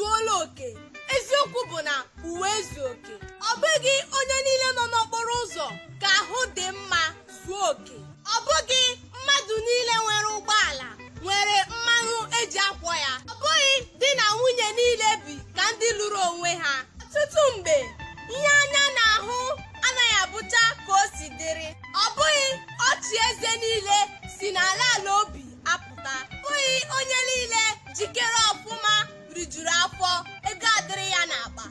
Ezuola oke. Eziokwu bụ na ụwa ezu oke. Ọ bụghị onye niile nọ n'okporo ụzọ ka ahụ dị mma zuo oke. Ọ bụghị mmadụ niile nwere ụgbọala nwere mmanụ eji akwọ ya. Ọ bụghị di na nwunye niile bi ka ndị lụrụ onwe ha. Ọtụtụ mgbe, ihe anya na-ahụ anaghị abụcha ka o si dịrị. Ọ bụghị ọchị eze niile si n'ala ala obi apụta. Ọ bụghị onye niile jikere ọfụma rijuru afọ, ego adịrị ya n'akpa.